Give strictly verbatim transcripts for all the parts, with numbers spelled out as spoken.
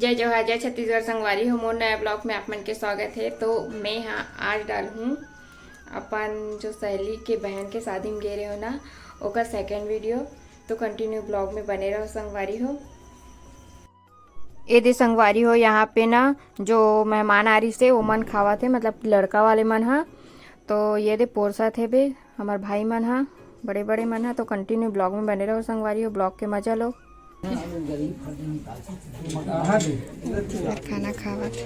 जय जोहार, जय छत्तीसगढ़ संगवारी हो। मोर नया ब्लॉग में आप मन के स्वागत है। तो मैं हाँ आज डालहूँ अपन जो सहेली के बहन के शादी में गे रहे हो ना, ओकर सेकंड वीडियो। तो कंटिन्यू ब्लॉग में बने रहो संगवारी हो। ए दे संगवारी हो, यहाँ पे ना जो मेहमान आ रही से, ओमन खावत हे, मतलब लड़का वाले मन हा। तो ये दे पोरसत हे बे हमर भाई मन हा, बड़े बड़े मन हा। तो कंटिन्यू ब्लॉग में बने रहो संगवारी हो, ब्लॉग के मजा लो। खाना खावत हे।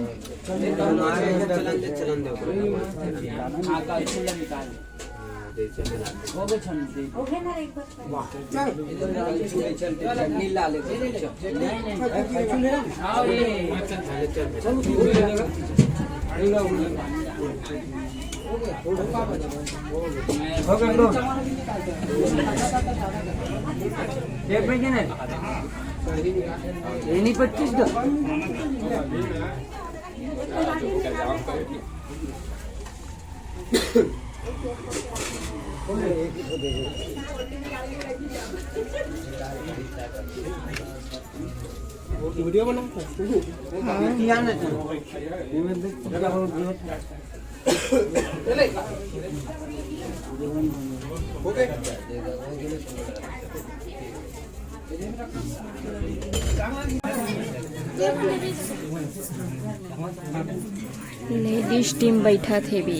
वीडियो बना। लेडीज टीम बैठा थे भी।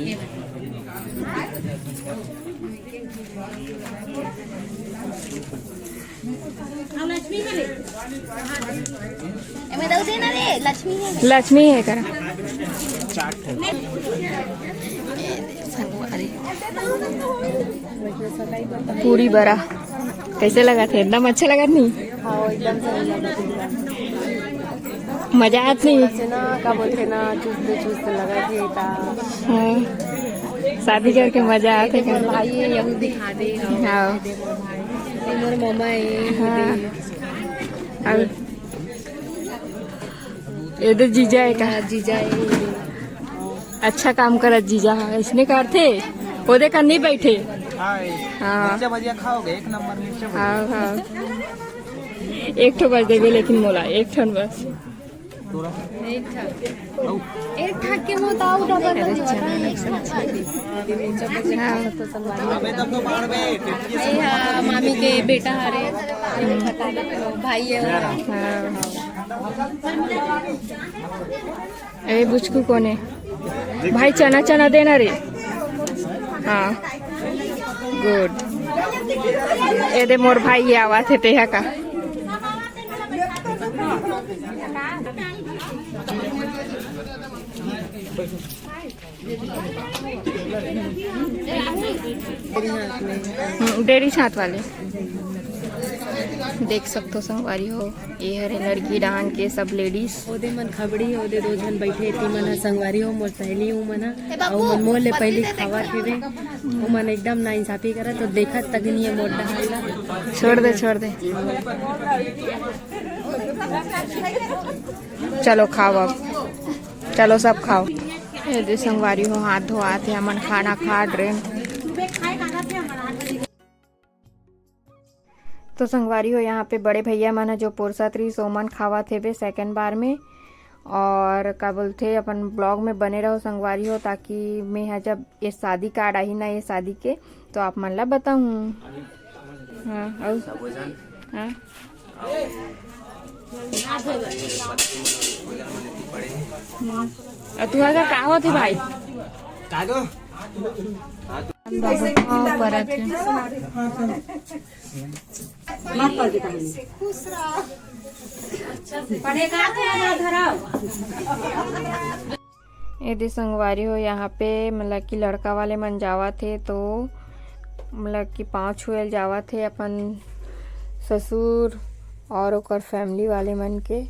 लक्ष्मी है करा। पूरी बरा कैसे लगा थे? एकदम अच्छा लगा नहीं? हाँ, एकदम सही लगा थे। मजा आत नहीं? ना, का बोलते ना, चुस्त चुस्त लगा थे। हाँ, शादी करके मजा आते। भाई ये यहू दिखा दे। हाँ। मोर मामा है। हाँ। अब ये तो जीजा है का? जीजा है। अच्छा काम करत जीजा हा, इसने करथे। ओदे कर नहीं बैठे। हाँ। मिर्चा भजिया खाओगे, एक नंबर मिर्चा भजिया। हाँ, हाँ। एक ठो बस देवे लेकिन मोला, एक ठन बस। एक ठा के मोता आउ डबल। हाँ। ये हा मामी के बेटा हरे, भाई है। हाँ। ए बुचकू कोने? भाई चना चना देना रे। हाँ, गुड। ए दे मोर भाई ये आवा थे तेहा का। हम्म, डेढ़ी छात वाले। देख सकथो संगवारी हो, ये हरे लड़की डाहन के सब लेडीज। ओदे मन खबड़ी, ओदे दो झन बैठे, ती मन ह संगवारी हो, मोर सहेली हूँ मन ह। अउ मन मोर ले पहली खावा खेवे, ओ मन एकदम ना इंसाफी करा, तो देखत तक नहीं है मोर डाहन ला। छोड़ दे, छोड़ दे। चलो खाओ अब, चलो सब खाओ। ये दे संगवारी हो, हाथ धोआत हे, हमन खाना खा रहे। तो संगवारी हो, यहाँ पे बड़े भैया मन ह जो पोरसत रहिस, ओमन खावत हेबे सेकंड बार में। और का बोलथे, अपन ब्लॉग में बने रहो संगवारी हो, ताकि मैं ह जब ये शादी कार्ड आही ना, ये शादी के, तो आप मन ला बताऊँ। हाँ, अउ? हाँ। हम्म। अउ तुम्हारा का होथे भाई? का दो? हाँ, परत हे। ये दे संगवारी हो, यहाँ पे मतलब कि लड़का वाले मन जावत हे, तो मतलब कि पाँव छुए ल जावत हे अपन ससुर और ओकर फैमिली वाले मन के।